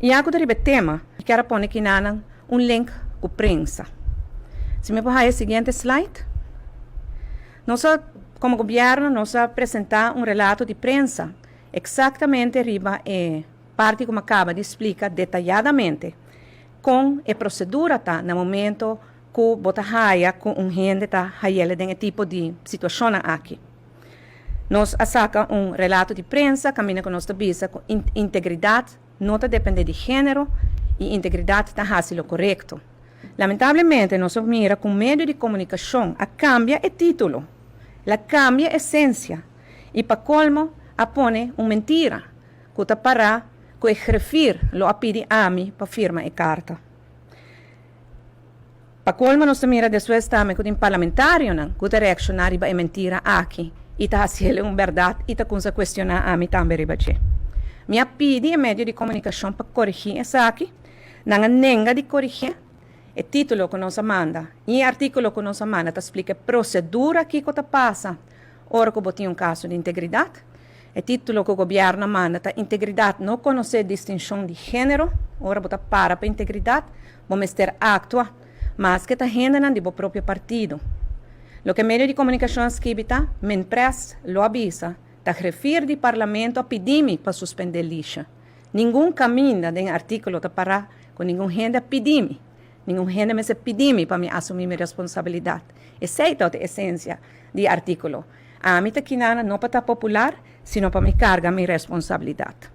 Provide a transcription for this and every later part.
I ku riba tema, mi ke pone akinan un link ku prensa. Si mi por e siguiente slide. Nos, komo gobièrnu, nos a presentá un relato di prensa eksaktamente riba e parti ku mi a kaba di splika detayadamente kon e prosedura ta na momento ku bo ta haya ku un hende ta hayele den tipo di situashon aki. Nos a saka un relato di prensa, kaminda ku nos ta bisa ku integridat no ta dependé di género i integridat ta hasi lo korekto. Lamentablemente, nos a mira ku medio di komunikashon a kambia e título, el a kambia esensia i pa kolmo a pone un mentira, ku ta para ku e griffier lo a pidi ami pa firma e karta. Pa kolmo nos mira despues tambe ku tin parlamentarionan ku ta reakshoná riba e mentira aki i ta hasié un berdat i ta kuminsá kuestioná ami tambe riba dje. Mi a pidi e medio di komunikashon pa korigí esaki, nan a nenga di korigí. E título ku nos a manda i e artíkulo ku nos a manda ta splika prosedura kiko ta pasa ora ku bo tin un kaso di integridat. E título ku gobièrnu a manda ta "Integridat no konosé distinshon di género". Ora bo ta para pa integridat, bo mester aktua, maske ta hendenan di bo propio partido. Loke medio di komunikashon a skirbi ta: "MinPres lo a bisa, ta griffier di parlamento a pidi mi pa suspendé Lisha". Ningun kaminda den artíkulo ta para ku ningun hende a pidi mi. Ningun hende mester pidi mi pa mi asumí mi responsabilidat. Esei ta e esensia di artíkulo. Ami ta akinan no pa ta popular, sino pa mi karga mi responsabilidat.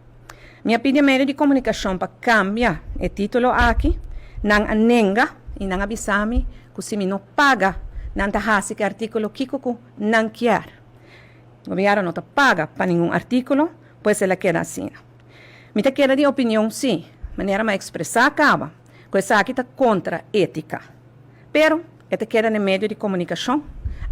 Mi a pidi medio di komunikashon pa kambia e título aki, nan a nenga i nan a bisa mi ku si mi no paga, nan ta hasi ku e artíkulo kiko ku nan ke. Gobièrnu no ta paga pa ningun artíkulo, pues el a keda asina. Mi ta keda di opinion sí, manera mi a ekspresá kaba, ku esaki ta kontra étika. Pero, e ta keda den medio di komunikashon.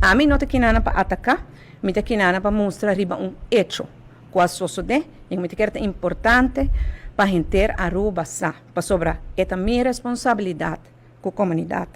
Ami no ta akinan pa ataká, mi ta akinan pa mustra riba un hecho. Ku a sosodé, i mi ta kere ta importante pa henter Aruba sa, pasobra e ta mi responsabilidat ku komunidat.